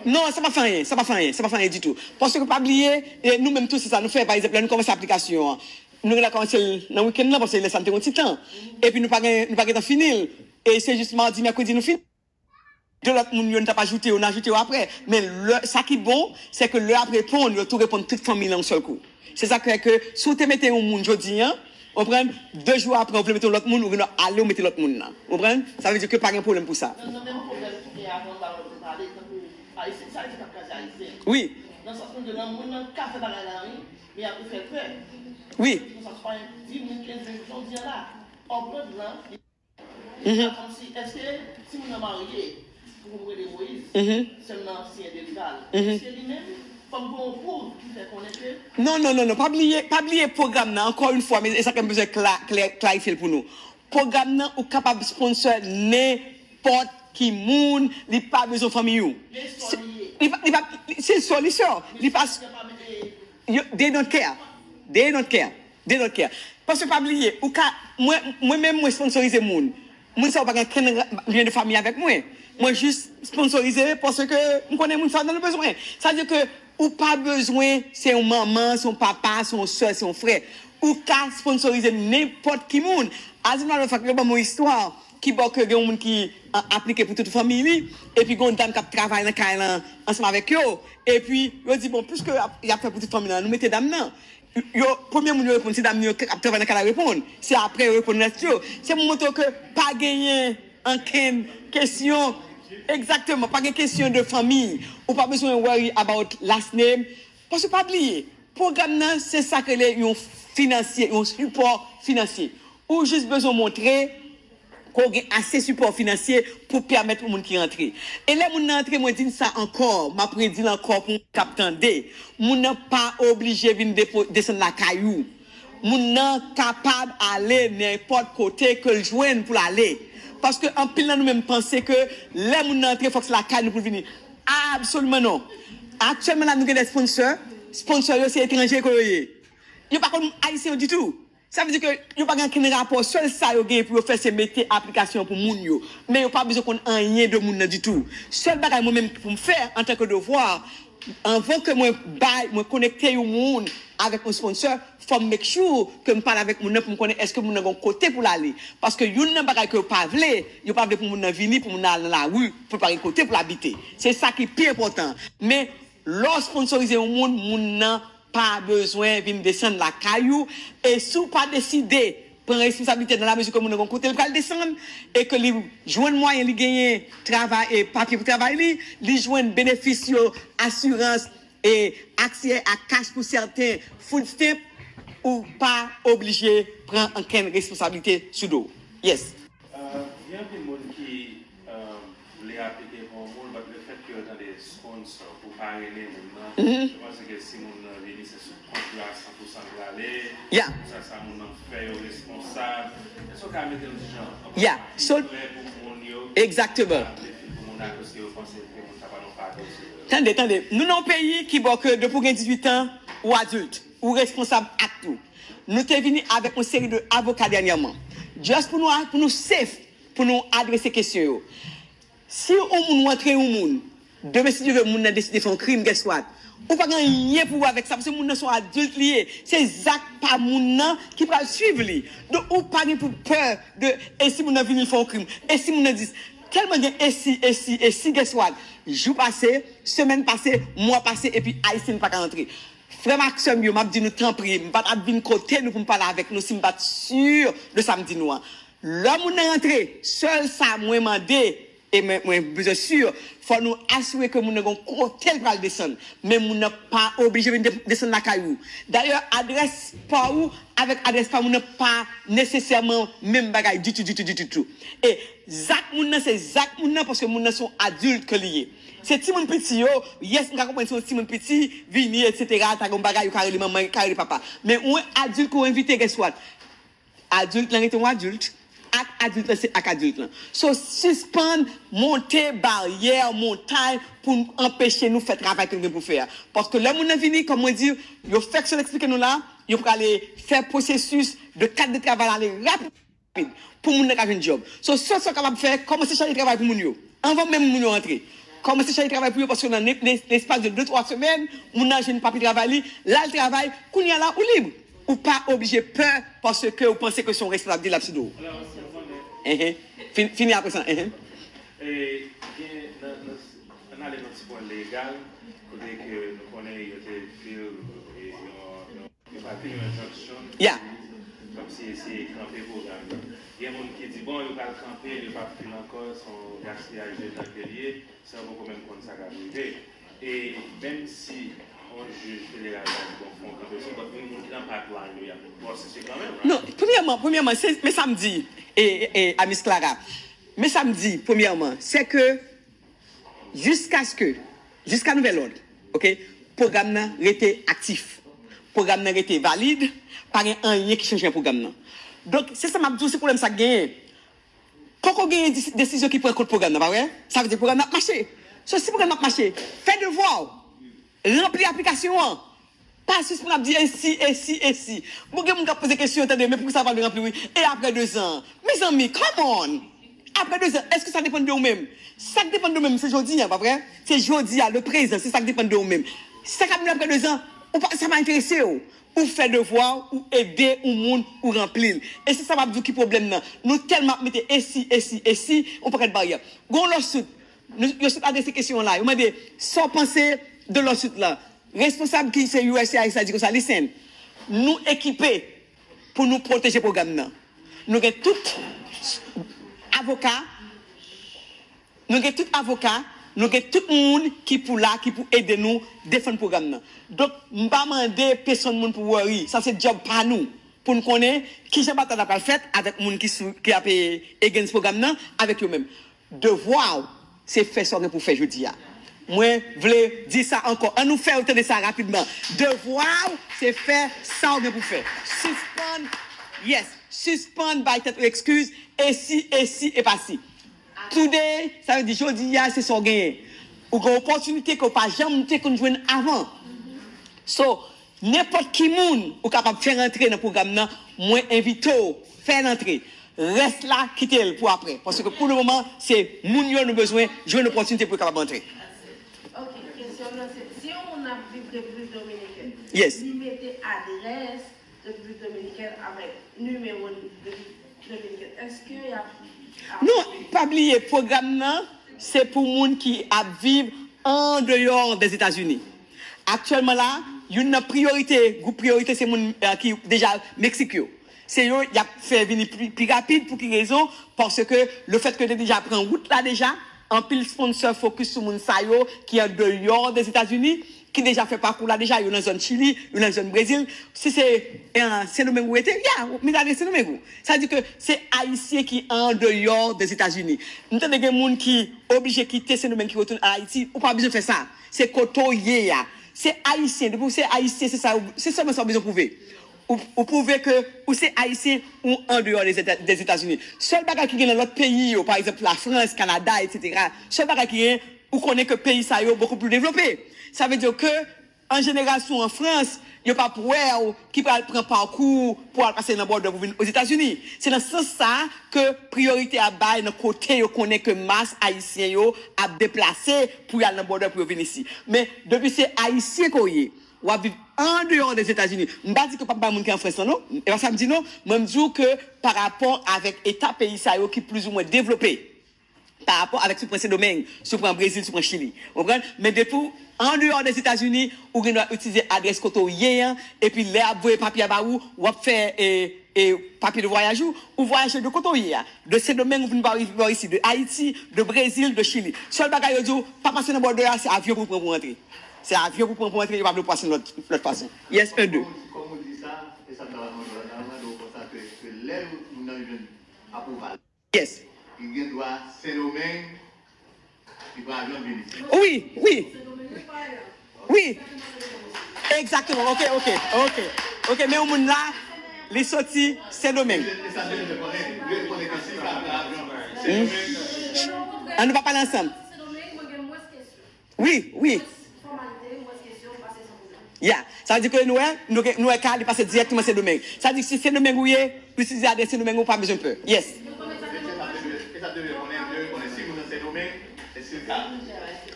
Non, sa pa fè anyen, sa pa fè anyen, sa pa fè anyen ditou. Paske pa bliye, e, nou menm tou, se sa nou fè. Pa egzanp, lè nou kòmanse aplikasyon an, nou la kòmanse l nan wikenn nan, paske lè sa n te yon ti tan. Epi nou pa gen, nou pa gentan fini l. E se jis madi, mèkredi nou fini. De lòt moun yo, nou t ap ajoute yo, n ajoute yo apre. Men lè, sa ki bon, se ke lè y ap reponn, yo tou reponn tout fanmi lan yon sèl kou. Se sa k fè ke si w te mete yon moun jodi an, w konprann, de jou apre, w vle mete yon lòt moun, ou vin ale, w mete lòt moun nan. W konprann? Sa vle di ke pa gen pwoblèm pou sa. Nan, nan menm pwoblèm ki gen avan, m pa wè nou pale, tankou Ayisyen, sa Ayisyen k ap kraze Ayisyen. Wi. Nan sans moun yo, nan moun nan ka fè bagay la, wi, men y ap fè l pè. Wi. Nan sans pa gen dis moun, kenz moun, jodi an la, upload lan, Mhm. Kòmsi, èske timoun nan marye pou m rele Moyiz, Mhm. sèlman siyen deliva l? Mhm. Èske li menm, fò m gen yon pwouv ki fè konnen ke Non, non, non, non. Pa bliye, pa bliye pwogram nan. Ankò yon fwa, men e sa ke m bezwen kla-, klè-, klarifye l pou nou. Pwogram nan, ou kapab sponsor nenpòt ki moun, li pa bezwen fanmi ou. Men sò Se, li ye. li pa, li pa, se sò, li sò. Li pa, Men sò li pa mete yo, they don't care. They don't care. They don't care. Paske pa bliye, ou ka, mwen, mwen menm, mwen sponsorize moun. Moun sa yo pa gen kenn ra-, lyen de fanmi avèk mwen. Mwen jis sponsorize paske m konnen moun sa yo nan bezwen. Sa vle di ke ou pa bezwen, se yon manman, se yon papa, se yon sè, se yon frè. Ou ka sponsorize nenpòt ki moun. As a matter of fact, yo ban m yon istwa ki bò ke gen yon moun ki, a, aplike pou tout fanmi li, epi gen yon dam k ap travay nan kay lan ansanm avèk yo, epi yo di, bon, piske y ap, y ap fè pou tout fanmi lan, nou mete dam nan. Yo, premye moun yo reponn, se dam yo k ap travay nan kay la reponn. Se apre yo reponn rès yo. Se pou montre w ke pa genyen ankenn kesyon. Egzakteman, pa gen kesyon de fanmi. Ou pa bezwen worry about last name. Paske pa bliye, pwogram nan, se sa k rele yon finansye, yon sipò finansye. Ou jis bezwen montre ke w gen ase sipò finansye pou pèmèt yon moun ki rantre. E lè moun nan rantre, mwen di n sa ankò, m ap redi l ankò pou moun k ap tande, moun nan pa oblije vin depo-, desann lakay ou. Moun nan kapab ale nenpòt kote ke l jwenn pou l ale. Paske anpil nan nou menm panse ke lè moun nan rantre, fòk se lakay nou pou l vini. Absoliman non. Aktyèlman la, nou gen de sponsor. Sponsor yo, se etranje ke yo ye. Yo pa konn Ayisyen yo ditou. Sa vle di ke yo pa gen okenn rapò. Sèl sa yo genyen pou yo fè, se mete aplikasyon pou moun yo. Men yo pa bezwen konn anyen de moun nan ditou. Sèl bagay mwen menm pou m fè antanke devwa, anvan ke mwen bay, mwen konekte yon moun avèk yon sponsor, fò m make sure ke m pale avèk moun nan pou m konnen èske moun nan gen yon kote pou l ale. Paske youn nan bagay ke yo pa vle, yo pa vle pou moun nan vini, pou moun nan al nan lari, pou l pa gen kote pou l abite. Se sa ki pi enpòtan. Men, lè w sponsorize yon moun, moun nan pa bezwen vin desann lakay ou. E si w pa deside pran responsablite nan lamezi ke moun nan gen yon kote l pral desann, e ke li jwenn mwayen, li genyen travay, e papye pou travay li, li jwenn benefis yo, asirans, e aksè a kach pou sèten food stamp, ou pa oblije pran ankenn responsablite sou do w. Yes. Euh, gen anpil moun ki euh, vle aplike pou yon moun, but le fait que yo tande sponsor pou pa rele moun nan, Mhm. yo panse ke si moun nan vini, se sou kont yo a san pou san l prale. Yeah. Pou sa, sa moun nan fè yo responsab. Èske w ka mete yon ti jan an Yeah. So, prè pou moun yo? Exactement. Aplike pou moun akoz ke yo panse ke moun sa pa nan fado sou yo. Tande, tande. Nou nan yon peyi ki bò ke depi w gen dizuit an, ou adilt. Ou responsab ak tou. Nou te vini avèk yon seri de avoka dènyèman. Just pou nou, pou nou safe, pou nou adrese kesyon yo. Si yon moun rantre yon moun, demen si Dye vle moun nan deside fè yon krim, guess what? Ou pa gen anyen pou wè avèk sa, paske moun nan se yon adilt li ye. Se zak pa moun nan ki pral swiv li. Donk, ou pa gen pou pè de, e si moun nan vini, l fè yon krim? E si moun nan di, tèlman gen e si, e si, e si, guess what? Jou pase, semèn pase, mwa pase, epi Ayisyen pa ka rantre. Frè m ak sè m yo, m ap di nou tanpri, m pa t ap vin kote nou pou m pale avèk nou si m pa t si de sa m di nou an. Lè moun nan rantre, sèl sa mwen mande, e mwen, mwen bezwen si, fò nou asire ke moun nan gen yon kote l pral desann. Men moun nan pa oblije vin de-, desann lakay ou. Dayè, adrès pa ou avèk adrès pa moun nan pa nesesèman menm bagay ditou, ditou, ditou, ditou. E zak moun nan, se zak moun nan, paske moun nan se yon adilt ke li ye. Se timoun piti yo, yes, m ka konprann se yon timoun piti, vini, etsetera, ta gen yon bagay, yo ka rele manman, yo ka rele papa. Men yon adilt ke w envite, guess what? Adilt lan rete yon adilt, ak adilt lan se ak adilt lan. So, sispann monte baryè, montay pou n anpeche nou fè travay ke nou gen pou fè a. Paske lè moun nan vini, kòm mwen di, yo fèk sot eksplike nou la, yo prale fè pwosesis de kat de travay la ale rapid. Pou moun nan ka jwenn djòb. So, sa w kapab fè, kòmanse chache travay pou moun yo. Anvan menm moun yo rantre. Kòmanse chache travay pou yo, paske nan ne- ne- lespas de de twa semèn, moun nan jwenn papye travay li, l al travay, kounye a la, ou lib. Ou pa oblije pè paske ou panse ke se yon responsabilite l ap sou do w. Enhen. Fin- Fini apre sa. Enhen. E, gen, nan, nan, ann ale nan ti pwen legal, kote ke nou konnen yo te fil, e, yon, yon, yo pa te yon enjonksyon, kòmsi eseye kanpe pwogram nan. Gen moun ki di, bon, yo pral kanpe l, yo p ap fil ankò, se yon gaspiyaj de tan ke l ye, san yo poko menm konn sa k ap rive. E menm si yon jij federal ta di, bon, fè yon kanpe sou, but gen moun ki nan pipeline yo, y ap pwosese kanmenm, right? Non, premyèman, premyèman, se, men sa m di, e, e, e, a Miss Clara, men sa m di, premyèman, se ke jiskaske, jiska nouvèl òd, oke, pwogram nan rete aktif. Pwogram nan rete valid, pa gen anyen ki chanje nan pwogram nan. Donk, se sa m ap di w, se pwoblèm sa k genyen. Poko genyen dis- desizyon ki pran kont pwogram nan, pa vre? Sa vle di pwogram nan ap mache. So, si pwogram nan ap mache, fè devwa w. Ranpli aplikasyon an. Pa jis pou n ap di e si, e si, e si. Bon, gen moun k ap poze kesyon, tande, men poukisa w pa vle ranpli, wi? E apre dezan? Mezanmi, come on! Apre dezan, èske sa depann de ou menm? Sa k depann de ou menm, se jodi a, pa vre? Se jodi a, le prezan, se sa k depann de ou menm. Sa k ap vin apre dezan, ou pa, sa pa enterese w. Ou fè devwa w, ou ede yon moun, ou ranpli l. E se sa m ap di w ki pwoblèm nan. Nou tèlman ap mete e si, e si, e si, yon pakèt baryè. Gon lawsuit, nou, yo sot adrese kesyon an la. Yo mande, sa w panse de lawsuit la? Responsab ki se U S C I S la di konsa, listen, nou ekipe pou nou pwoteje pwogram nan. Nou gen tout avoka, nou gen tout avoka, nou gen tout moun ki pou la, ki pou ede nou defann pwogram nan. Donk, m pa mande pèsonn moun pou worry. Sa se djòb pa nou. Pou n konnen kijan batay la pral fèt avèk moun ki sou, ki ap, e, against pwogram nan, avèk yo menm. Devwa w, se fè sa w gen pou fè jodi a. Mwen vle di sa ankò. Ann nou fè yo tande sa rapidman. Devwa w, se fè sa w gen pou fè. Sispann, yes, sispann bay tèt ou ekskiz, e si, e si, e pa si. Today, sa vle di jodi a, se sa w genyen. Ou gen opòtinite ke w pa janm te konn jwenn avan. So, nenpòt ki moun ou kapab fè rantre nan pwogram nan, mwen envite w, fè l antre. Rès la, kite l pou apre. Paske pou le moman, se moun yo nou bezwen jwenn opòtinite pou yo kapab antre. Ok, kesyon nan se, si yon moun ap viv Repiblik Dominikèn, yes, li mete adrès Repiblik Dominikèn avèk nimewo Repiblik Dominikèn, èske y ap... Non, pa bliye, pwogram nan, se pou moun ki ap viv andeyò Dèzetazini. Aktyèlman la, youn nan priyorite, gwoup priyorite, se moun, eh, ki deja Meksik yo. Se yo y ap fè vini pi, pi rapid. Pou ki rezon? Paske lefètke yo te deja pran wout la deja, anpil sponsor fokis sou moun sa yo ki andeyò Dèzetazini, ki deja fè pakou la deja, yo nan zòn Chili, yo nan zòn Brezil. Si se, eh, Sendomeng ou rete, ya, ou mete adrès Sendomeng ou. Sa di ke se Ayisyen ki andeyò Dèzetazini. M tande gen moun ki oblije kite Sendomeng, ki retounen Ayiti, ou pa bezwen fè sa. Se kote w ye a. Se Ayisyen, depi w se Ayisyen, se sa, se sèlman sa w bezwen pwouve. Ou, ou pwouve ke ou se Ayisyen, ou andeyò de Zeta-, Dèzetazini. Sèl bagay ki gen nan lòt peyi yo, pa egzanp, Lafrans, Kanada, etsetera, sèl bagay ki gen, ou konnen ke peyi sa yo bokou pli devlope. Sa vle di ke, an jeneral, si w an Frans, yo p ap wè w ki pral pran pakou pou al pase nan bòdè pou vin Ozetazini. Se nan sans sa a ke priyorite ap bay nan kote yo konnen ke mas Ayisyen yo ap deplase pou y al nan bòdè pou yo vin isi. Men, depi se Ayisyen ke w ye, w ap viv andeyò Dèzetazini. M pa di ke p ap bay moun ki an Frans lan, non. E pa sa m di, non. Mwen, m di w ke pa rapò avèk eta peyi sa yo ki plizoumwen devlope, pa rapò avèk si w pran Sendomeng, si w pran Brezil, si w pran Chili. Ou konprann? Men depi w andeyò Dèzetazini, ou gen dwa itilize adrès kote w ye an, epi lè y ap voye papye a ba ou, w ap fè, e, e, papye de vwayaj ou, ou vwayaje de kote w ye a. De Sendomeng, ou vin ba, ba isi, de Ayiti, de Brezil, de Chili. Sèl bagay yo di w, pa pase nan bòdè a, se avyon pou w pran pou w antre. Se avyon pou w pran pou w antre, yo pa vle w pase lòt, lòt fason. Yes, un, deux. Kòm ou di sa, e sa m ta pral mande w la, m ta pral mande w konsa ke, ke lè moun nan jwenn apwouval, yes, li gen dwa Sendomeng, li pran avyon l vin isi. Wi, wi. Wi. Egzakteman. Ok, ok, ok. Ok, men yon moun la, li soti Sendomeng. E sa, je, je konnen, je konnen ke si sa pran avyon, hmm, Sendomeng. An nou pa pale ansanm. Wi, wi. Ya, sa vle di ke nou wè, nou, nou wè ka li pase dirèkteman Sendomeng. Sa di si Sendomeng ou ye, ou itilize adrès Sendomeng ou pa bezwen pè. Yes. E sa te vle konnen, te vle konnen si moun nan Sendomeng, e si l ka.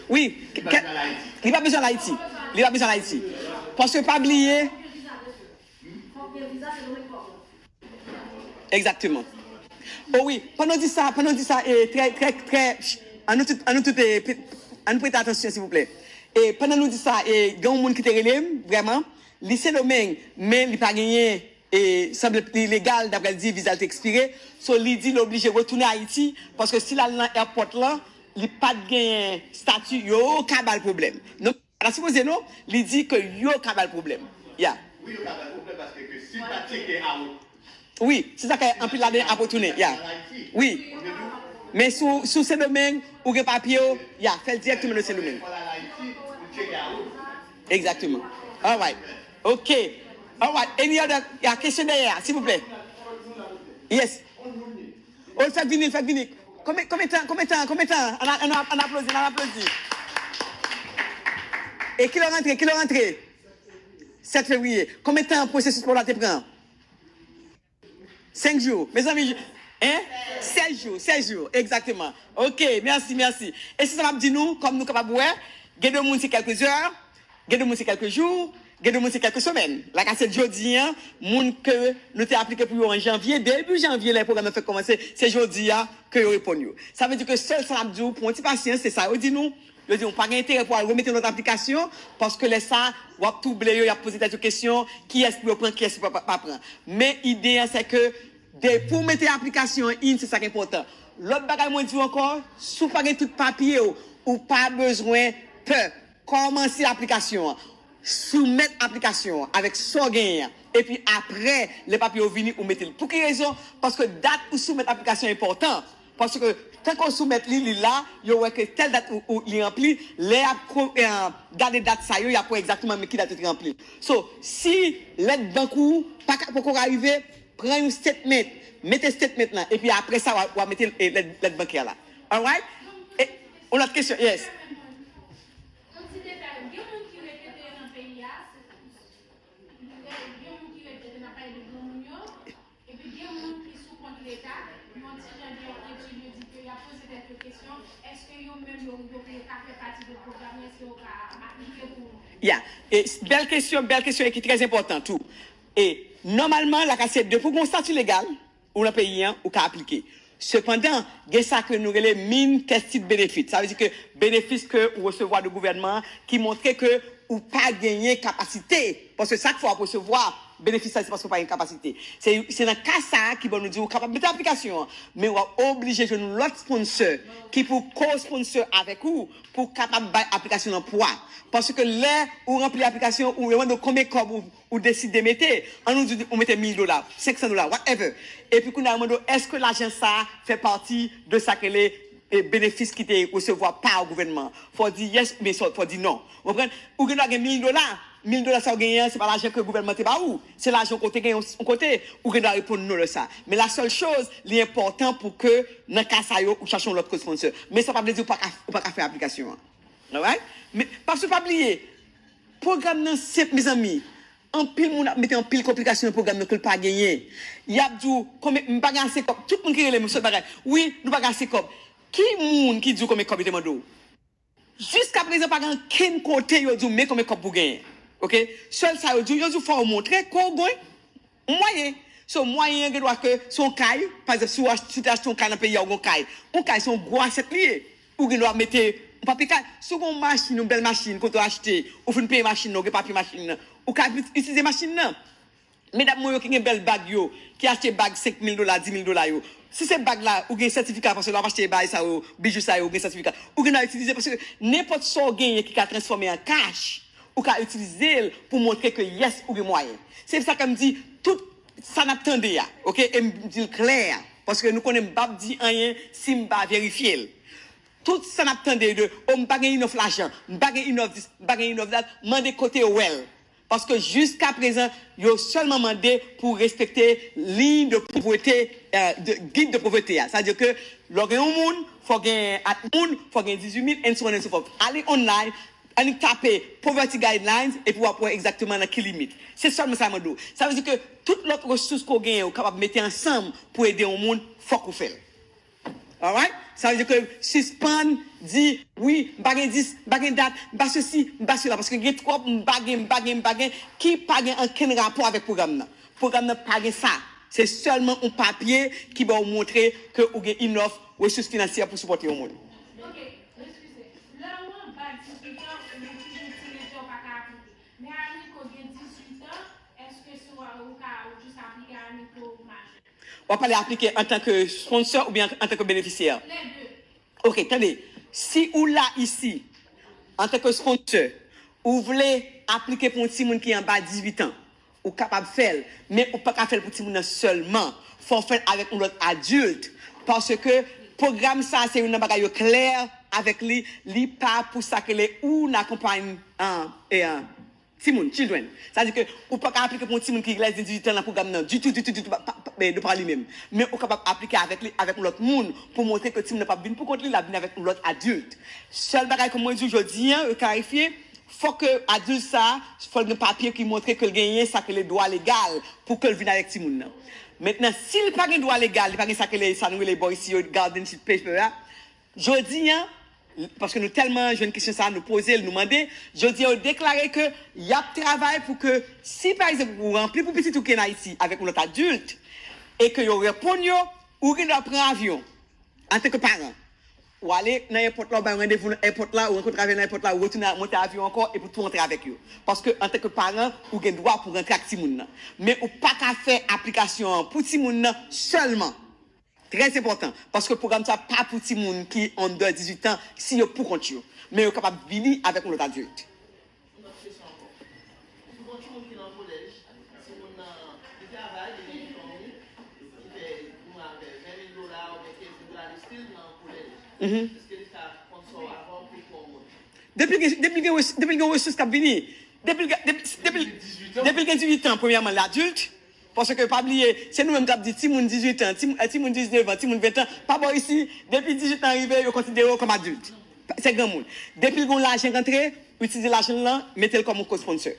Wi, li pa bezwen al Ayiti. Li pa bezwen al Ayiti. Paske pa bliye. Egzakteman. O wi, pandan w di sa, pandan w di sa, e, trè, trè, trè, ann nou tout, ann nou tout, e, pe- ann nou prete atansyon, silvouplè. E, pandan nou di sa, e, gen yon moun ki te rele m, vrèman, li Sendomeng, men li pa genyen, e, sanble li legal, daprè l di, viza l te ekspire. So, li di li oblije retounen Ayiti, paske si l al nan airport lan, li pa t genyen stati, yo ka ba l pwoblèm. Non, pa ta sipoze non, li di ke yo ka ba l pwoblèm. Ya. Wi, yo ka ba l pwoblèm paske ke si l pa tcheke a Wi, se sa ke anpil ladan ap retounen. Ya. Wi. Men si w, si w Sendomeng, ou gen papye w, ya, fè l dirèkteman nan Sendomeng. Egzakteman. Alright. Ok. Alright. Any other? Ya, kesyon dèyè a, silvouplè. Yes. O, l fèk vini, l fèk vini. Konbyen, konbyen tan, konbyen tan, konbyen tan? Ann, ann, ann aplodi, ann aplodi. E kilè w rantre, kilè w rantre? Sèt fevriye. Konbyen tan pwosesis pa w la te pran? Senk jou. Mezanmi, en? Sèz jou, sèz jou, egzakteman. Ok, mèsi, mèsi. E se sa m ap di nou, kòm nou kapab wè, gen de moun se kèlke zè, gen de moun se kèlke jou, gen de moun se kèlke semèn. Like I said, jodi a, moun ke nou te aplike pou yo an janvye, debi janvye, lè pwogram nan fèk kòmanse, se jodi a ke yo reponn yo. Sa vle di ke sèl sa n ap di w, pran yon ti pasyans, se sa yo di nou. Yo di w pa gen enterè pou al remete yon lòt aplikasyon, paske lè sa, w ap twouble yo, y ap poze tèt yo kesyon, kiyès pou yo pran, kiyès pou pa, pa pran. Men ide a, se ke depi w mete aplikasyon an in, se sa k enpòtan. Lòt bagay mwen di w ankò, si w pa gen tout papye w, ou pa bezwen pè. Kòmanse aplikasyon an. Soumèt aplikasyon an avèk sa w genyen an. Epi apre, lè papye yo vini, ou mete l. Pou ki rezon? Paske dat ou soumèt aplikasyon an enpòtan. Paske tanke w soumèt li, li la, yo wè ke tèl dat ou, ou, li ranpli, lè y ap ko- eh, gade dat sa yo, y ap wè egzakteman men ki dat yo te ranpli. So, si lèt bank ou pa ka poko rive, pran yon statement, mete statement lan, epi apre sa, w a, w a mete eh, lèt, lèt bankè la. Alright? E, yon lòt kesyon, yes. Yon ti detay, gen moun ki repete nan peyi a, se Gen moun ki repete n ap pale de granmoun yo, epi gen moun ki sou kont Leta, yon ti jan gen yon etid, yo di ke y ap poze tèt yo kesyon, èske yo menm yo, yo, yo ka fè pati de pwogram nan, èske yo ka aplike pou. Ya, e, bèl kesyon, bèl kesyon e ki trè enpòtan tou. E, nòmalman, like I said, depi w gen yon stati legal, ou nan peyi an, ou ka aplike. Sepandan, gen sa ke nou rele min tested benefit. Sa vle di ke benefis ke ou resevwa de gouvènman an ki montre ke ou pa genyen kapasite. Paske sa k fè w ap resevwa benefis sa, se paske w pa gen kapasite. Se, se nan ka sa a ki bon nou di w kapab mete aplikasyon an, men w ap oblije jwenn yon lòt sponsor ki pou co-sponsor avèk ou pou w kapab bay aplikasyon an pwa. Paske lè ou ranpli aplikasyon, ou yo mande w konbyen kòb ou ou deside mete, ann nou di ou mete mil dola, senk san dola, whatever. Epi kounye a yo mande w, èske lajan sa a fè pati de sa k rele eh, benefis ki te resevwa pa gouvènman an? Fò w di yes oubyen fò w di non. Ou konprann? Ou gen dwa gen mil dola. Mil dola sa w genyen an, se pa lajan ke gouvènman te ba ou. Se lajan w te genyen yon kote. Ou gen dwa reponn non lè sa. Men la sèl choz, li enpòtan pou ke nan ka sa yo, ou chache yon lòt co-sponsor. Men sa pa vle di ou pa ka, ou pa ka fè aplikasyon an. Alright? Men, paske pa bliye, pwogram nan senp, mezanmi. Anpil moun ap mete anpil konplikasyon nan pwogram nan ke l pa genyen. Y ap di w, konbyen, m pa gen ase kòb. Tout moun ki rele m, sèl bagay. Wi, nou pa gen ase kòb. Ki moun ki di w konbyen kòb yo te mande w? Jiskaprezan, pa gen okenn kote yo di w, men konbyen kòb pou w genyen. Oke? Sèl sa yo di w, yo di w fò w montre ke w gen mwayen. So, mwayen an gen dwa ke se yon kay, pa egzanp, si w ach- si w te achte yon kay nan peyi a, ou gen yon kay. Yon kay, se yon gwo asèt li ye. Ou gen dwa mete yon papye kay. Si w gen yon machin, yon bèl machin, kote w achte, ou fin peye machin nan, ou gen papye machin nan, ou ka itilize machin nan. Medam mwen yo ki gen bèl bag yo, ki achte bag senk mil dola, dis mil dola yo. Si se bag la, ou gen sètifika, paske lè w ap achte bagay sa yo, bijou sa yo, ou gen sètifika. Ou gen dwa itilize, paske nenpòt sa w genyen ki ka transfòme an kach, ou ka itilize l pou montre ke yes, ou gen mwayen. Se sa ke m di, tout sa n ap tande a, oke, e m di l klè, paske nou konnen m p ap di anyen si m pa verifye l. Tout sa n ap tande de, o, m pa gen inòf lajan, m pa gen inòf dis, m pa gen inòf dat, mande kote yo wè l. Paske jiskaprezan, yo sèlman mande pou respekte liy de povrete, eh, de, gid de povrete a. Sa vle di ke lè w gen yon moun, fò w gen at moun, fò w gen dizuit mil, and so on and so forth. Ale online, annik tape poverty guidelines, epi w ap wè egzakteman nan ki limit. Se sèlman sa yo mande w. Sa vle di ke tout lòt resous ke w genyen, ou kapab mete ansanm pou ede yon moun, fòk ou fè l. Alright? Sa vle di ke sispann di, wi, m pa gen dis, m pa gen dat, m pa sesi, m pa sela, paske gen twòp m pa gen, m pa gen, m pa gen, ki pa gen ankenn rapò avèk pwogram nan. Pwogram nan pa gen sa. Se sèlman yon papye ki ba w montre ke ou gen enough resous finansyè pou sipòte yon moun. Ok, eskize. Lè ou anba dizuit an, ou toujou tinedja, ou pa ka aplike. Men Amico gen dizuit an, èske si w, ou ka, ou jis aplike Amico ou majè? W ap pale aplike antanke sponsor oubyen antanke benefisyè? Lè de. Ok, tande. Si ou la isi, antanke sponsor, ou vle aplike pou yon timoun ki anba dizuit an, ou kapab fè l, men ou pa ka fè l pou timoun nan sèlman. Fò w fè l avèk yon lòt adilt, paske pwogram sa a se youn nan bagay yo klè avèk li, li pa pou sa k rele un accompagne, an, e, an, timoun, children. Sa di ke ou pa ka aplike pou yon timoun ki lès de dizuit an nan pwogram nan ditou, ditou, ditou, pa, pa, pa, de pa li menm. Men ou kapab aplike avèk li, avèk yon lòt moun, pou montre ke timoun nan p ap vin pou kont li, l ap vin avèk yon lòt adilt. Sèl bagay ke mwen di w jodi an, yo klarifye, fòk ke adilt sa a, fò l gen papye ki montre ke l genyen sa k rele dwa legal pou ke l vin avèk timoun nan. Mentnan, si l pa gen dwa legal, li pa gen sa k rele, sa nou rele bò isi yo, guardianship paper a, jodi an, paske nou tèlman jwenn kesyon sa a, nou poze l, nou mande, jodi an, yo deklare ke y ap travay pou ke, si pa egzanp, ou ranpli pou pitit ou ki ann Ayiti avèk yon lòt adilt, e ke yo reponn yo, ou gen dwa pran avyon antanke paran. Ou ale nan èpòt la, ou bay randevou nan èpòt la, ou rankontre avè yo nan èpòt la, ou retounen monte avyon ankò, epi w tou antre avèk yo. Paske, antanke paran, ou gen dwa pou rantre ak timoun nan. Men ou pa ka fè aplikasyon an pou timoun nan sèlman. Trè enpòtan, paske pwogram sa pa pou timoun ki under dizuit an, si yo pou kont yo. Men yo kapab vini avèk yon lòt adilt. Yon lòt kesyon ankò. Souvan, timoun ki nan kolèj, timoun nan, li travay, li gen fanmi, li fè, nou ap fè ven mil dola oubyen kenz mil dola, li still nan kolèj. Mhm. Èske li ka sponsor avan pou pran yon moun? Depi l gen, depi l gen res-, depi l gen resous k ap vini, depi l gen, depi, depi l, depi l gen dizuit an, premyèman, l adilt, paske pa bliye, se nou menm k ap di, timoun dizuit an, timoun, eh, timoun diznèf an, timoun ven an, pa bò isi, depi dizuit an rive, yo konsidere w kòm adilt. Se granmoun. Depi l gen yon lajan k antre, itilize lajan l lan, mete l kòm yon co-sponsor.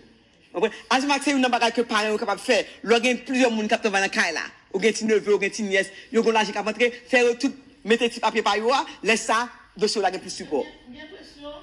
Ou konprann? Azimak se youn nan bagay ke paran yo kapab fè. Lè w gen plizyè moun k ap travay nan kay la, ou gen ti neve, ou gen ti nyès, yo gen lajan k ap antre, fè yo tout mete ti papye pa yo a, lè sa, dosye w la gen plis sipò. M gen enpresyon,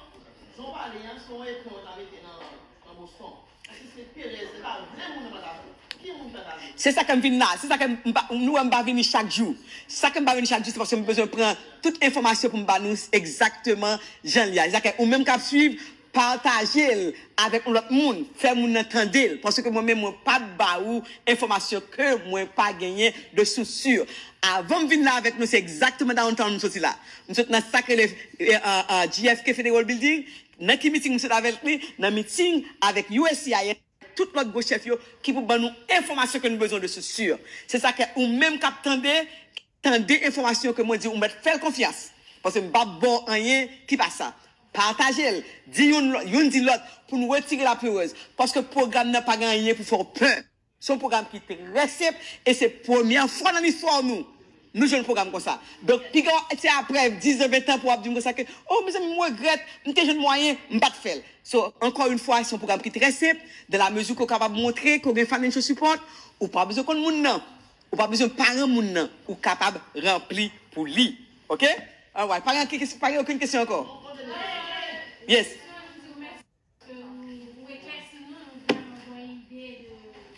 jan w pale an, se yon epon yo ta mete nan, nan boston. Paske se perèz, se pa vle moun nan pa ta vle. Ki moun pa ta vle? Se sa ke m vin la, se sa ke m pa, nou wè m pa vini chak jou. Sa ke m pa vini chak jou, se paske m bezwen pran tout enfòmasyon pou m ba nou egzakteman jan l ye a. Se sa ke ou menm k ap swiv, pataje l avèk yon lòt moun, fè moun nan tande l, paske mwen menm, mwen p ap ba ou enfòmasyon ke mwen pa genyen de source sûre. Avan m vin la avèk nou, se egzakteman downtown m soti la. M sot nan sa k rele, eh, eh, eh, J F K Federal Building, nan ki miting m sot avèk li, nan miting avèk U S C I S, tout lòt gwo chèf yo ki pou ban nou enfòmasyon ke nou bezwen de source sûre. Se sa ke ou menm k ap tande, tande enfòmasyon ke mwen di, ou mèt fè l konfyans. Paske m p ap ba w anyen ki pa sa. Pataje l. Di youn, youn di lòt pou n retire laperèz. Paske pwogram nan pa gen anyen pou fè w pè. Se yon pwogram ki trè senp e se premyè fwa nan listwa nou, nou jwenn pwogram konsa. Donk, piga w se apre diz an, ven an pou w ap di m konsa ke, "Oh, mezanmi, m regrèt, m te jwenn mwayen, m pa t fè l." So, encore une fois, se yon pwogram ki trè senp, dans la mesure ke w kapab montre ke w gen financial support, ou pa bezwen konn moun nan. Ou pa bezwen paran moun nan, ou kapab ranpli pou li. Oke? Alright, pa gen ki kes-, pa gen okenn kesyon ankò? Yes.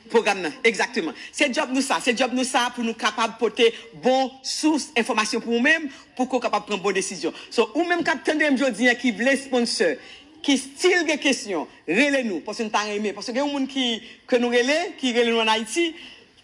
Pwogram nan, egzakteman. Se djòb nou sa, se djòb nou sa pou nou kapab pote bon sous enfòmasyon pou ou menm, pou ke w kapab pran bon desizyon. So, ou menm k ap tande m jodi a ki vle sponsor, ki still gen kesyon, rele nou, paske nou ta renmen. Paske gen yon moun ki, ke nou rele, ki rele nou ann Ayiti,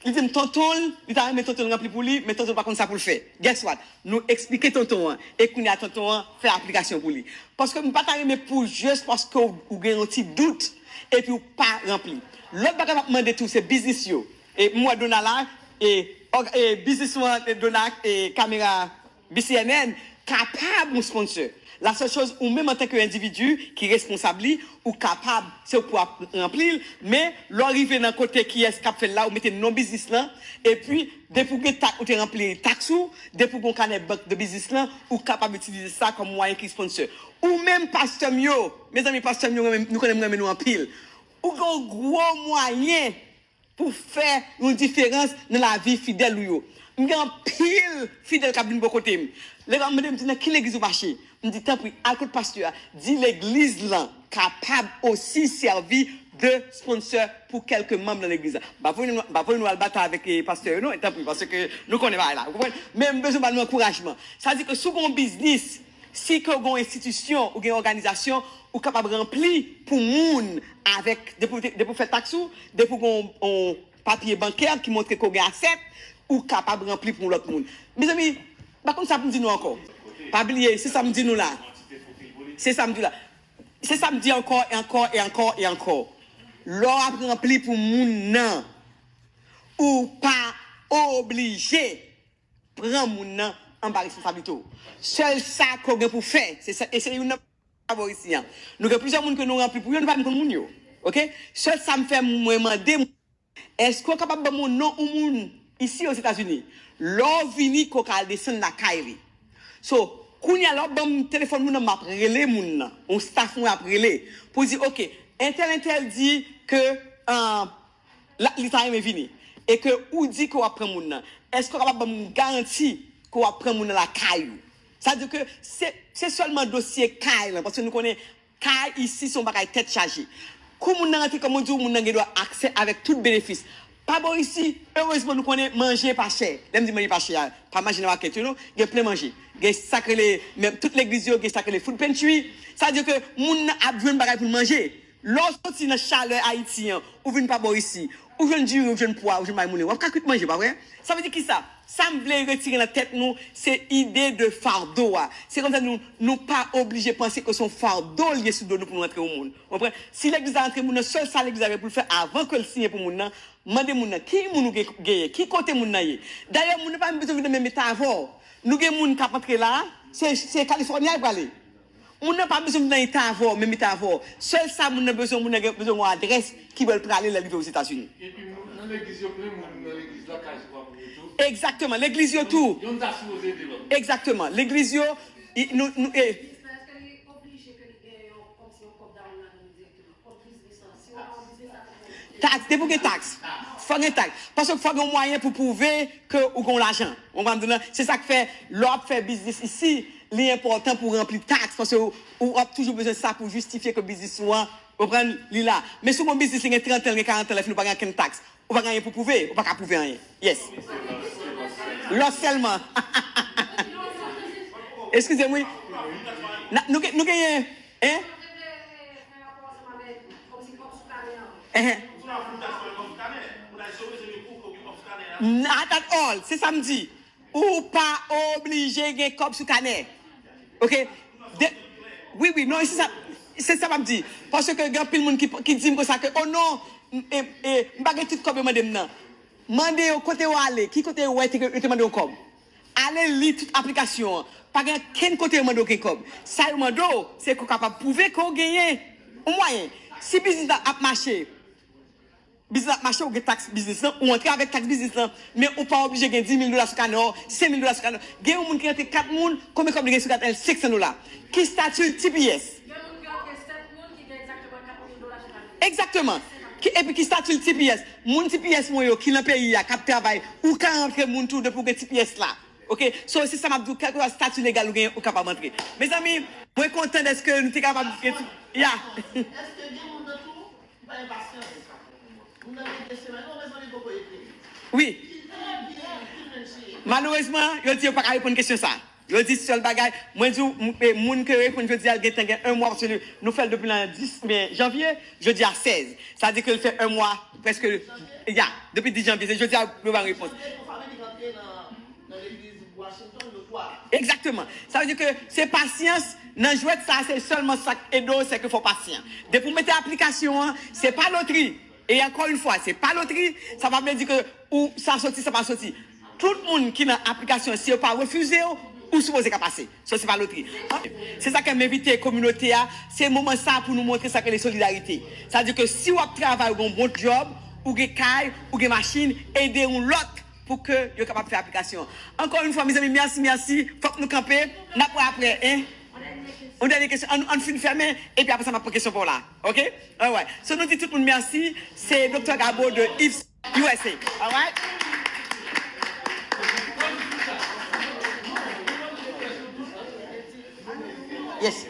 li di m tonton l, li ta renmen tonton l ranpli pou li, men tonton l pa konn sa pou l fè. Guess what? Nou eksplike tonton an, e kounye a tonton an fè aplikasyon pou li. Paske m pa ta renmen pou jis paske w, ou gen yon ti dout, epi w pa ranpli. Lòt bagay m ap mande tou, se biznis yo. E m wè Dona la, e, òg-, e biznis ou an, e Dona, e kamera B C N N kapab yon sponsor. La sèl choz, ou menm antanke endividi ki responsab li, ou kapab, se ou pou ap ranpli l, men lè w rive nan kote kiyès k ap fè l la, ou mete non biznis lan, epi depi w gen tak, ou te ranpli taks ou, depi w gen kanè bank de biznis lan, ou kapab itilize sa kòm mwayen ki sponsor. Ou menm pastè m yo, mezanmi, pastè m yo, nou konnen m renmen nou anpil. Ou gen yon gwo mwayen pou fè yon diferans nan lavi fidèl ou yo. M gen anpil fidèl k ap vin bò kote m. Lè yo ap mande m, di, "Nan ki legliz ou mache?" M di, "Tanpri, al kot pastè a, di legliz lan kapab osi sèvi de sponsor pou kèlke manm nan legliz la." M pa voye nou, m pa voye nou al batay avèk, eh, pastè yo, non, tanpri, paske nou konnen bagay la, ou konprann? Men m bezwen ba nou ankourajman. Sa di ke si w gen yon biznis, si ke w gen yon enstitisyon, ou gen yon òganizasyon, ou kapab ranpli pou moun avèk, depi w te, depi w fè taks ou, depi w gen yon, yon papye bankè ki montre ke w gen asèt, ou kapab ranpli pou yon lòt moun. Mezanmi, m pa konn sa pou m di nou ankò. Pa bliye, se sa m di nou la. Se sa m di la. Se sa m di ankò e ankò e ankò e ankò. Lè w ap ranpli pou moun nan, ou pa oblije pran moun nan anba responsablite w. Sèl sa ke w gen pou fè, se sa, e se youn nan pabor isi an. Nou gen plizyè moun ke nou ranpli pou yo, nou pa menm konn moun yo. Oke? Sèl sa m fè, mwen mande, èske w kapab ban m yon non yon moun isi Ozetazini? Lè w vini, ke w ka al desann lakay li. So, kounye a, lè w ban m telefòn moun nan, m ap rele moun nan. Yon staff mwen ap rele pou di, "Oke, entèl, entèl di ke, ah, la, li ta renmen vini. E ke ou di ke w ap pran moun nan. Èske w kapab ban m yon garanti ke w ap pran moun nan lakay ou?" Sa di ke se, se sèlman dosye kay lan, paske nou konnen kay isi se yon bagay tèt chaje. Kou moun nan rantre, kòm ou di, moun nan gen dwa aksè avèk tout benefis. Pabor isi, erezman, nou konnen manje pa chè. Lè m di manje pa chè a, pa manje nan makèt yo, non. Gen plen manje. Gen sa k rele, menm tout legliz yo, gen sa k rele food pantry. Sa di ke moun nan ap jwenn bagay pou l manje. Lè w soti nan chalè Ayiti an, ou vin pabor isi, ou jwenn diri, ou jwenn pwa, ou jwenn bay moun, w ap ka kwit manje, pa vre? Sa vle di kisa? Sa m vle retire nan tèt nou, se ide de fardo a. Se kòmsa nou, nou pa oblije panse ke se yon fardo l ye sou do nou pou nou rantre yon moun. Ou konprann? Si legliz la rantre moun nan, sèl sa legliz la gen pou l fè avan ke l siyen pou moun nan, mande moun nan, ki moun ou gen, genyen, ki kote moun nan ye. Dayè, moun nan pa menm bezwen vin nan menm eta avè w. Nou gen moun k ap antre la, se, se Kalifòni a l prale. Moun nan pa bezwen vin nan eta avè w, menm eta avè w. Sèl sa moun nan bezwen, moun nan gen bezwen yon adrès ki bò l prale lè l rive Ozetazini. Epi moun nan legliz yo plen, moun nan legliz la ka jwe pou yo tou. Egzakteman, legliz yo tou. Youn ta sipoze ede lòt. Egzakteman, legliz yo, i- nou, nou, e, Èske li oblije ke li gen yon, kòmsi yon kòb down ladan li dirèkteman? Kòb biznis lan, si w ap pran biznis la, fò gen taks, depi w gen taks, fò gen taks. Paske fò gen yon mwayen pou pwouve ke ou gen yon lajan. Ou konprann m di w lan? Se sa k fè, lè w ap fè biznis isi, li enpòtan pou w ranpli taks, paske ou, ou ap toujou bezwen sa pou jistifye ke biznis ou an, ou konprann, li la. Men si w gen yon biznis, li gen trant an, li gen karant an, lè fini ou pa gen okenn taks. Ou pa gen anyen pou pwouve, ou pa ka pwouve anyen. Yes. Lòs sèlman. Eskize m, wi. Na- nou gen, nou genyen, en? Ehen. Not at all. Se sa m di. Ou pa oblije gen kòb sou kanè. Oke? De- wi, wi, non, se sa, se sa m ap di. Paske gen anpil moun ki, ki di m konsa ke, "Oh non, m, e, e, m pa gen tout kòb yo mande m nan." Mande yo kote yo ale, ki kote yo wè te, yo te mande yo kòb. Ale li tout aplikasyon an. Pa gen kenn kote yo mande w gen kòb. Sa yo mande w, se ke w kapab pwouve ke w genyen yon mwayen. Si biznis la ap mache, biznis la ap mache, ou gen taks biznis lan, ou antre avèk taks biznis lan, men ou pa oblije gen dis mil dola sou kanè w, senk mil dola sou kanè w. Gen yon moun ki rantre kat moun, konbyen kòb li gen sou kanè l? Senk san dola. Ki stati l? T P S. Gen moun ki rantre sèt moun ki gen egzakteman kat mil dola sou kanè yo. Egzakteman. Ki, epi ki stati l? T P S. Moun T P S mwen yo ki nan peyi a, k ap travay, ou ka rantre moun tou depi w gen T P S la. Oke? So, se sa m ap di w, kèlkeswa stati legal ou genyen, ou kapab antre. Mezanmi, mwen kontan dèske nou te kapab gen ti, ya. Èske gen moun nan tou ki pa gen pasyans? Moun nan gen de semèn, ou mezanmi poko ekri. Wi. Ki, ki, ki, ki menm si. Malerezman, yo di yo pa ka reponn kesyon sa. Yo di sèl bagay, mwen di w, m- e, moun ke yo reponn jodi a, l gentan gen yon mwa, paske nou, nou fè l depi nan dis, men, janvye, jodi a sèz. Sa di ke l fè yon mwa, prèske, ya, depi dis janvye, se jodi a, yo ba repons. Egzakteman. Sa vle di ke se pasyans nan jwèt sa, se sèlman sa k ede w, se ke fò w pasyan. Depi w mete aplikasyon an, se pa lotri. E ankò yon fwa, se pa lotri, sa pa vle di ke ou, sa soti, sa pa soti. Tout moun ki nan aplikasyon, si yo pa refize w, ou sipoze ka pase. So, se pa lotri. Se sa ke m envite kominote a, se moman sa pou nou montre sa k rele solidarite. Sa di ke si w ap travay, ou gen yon bon djòb, ou gen kay, ou gen machin, ede yon lòt pou ke yo kapab fè aplikasyon. Ankò yon fwa, mezanmi, mèsi, mèsi. Fòk nou kanpe. N ap wè apre, en? Yon dènye kesyon. Ann, ann fin fèmen, epi apre sa, m ap pran kesyon pa w la. Oke? Alright. So, nou di tout moun mèsi. Se Doktè Gabo de Yves U S A. Alright? Yes.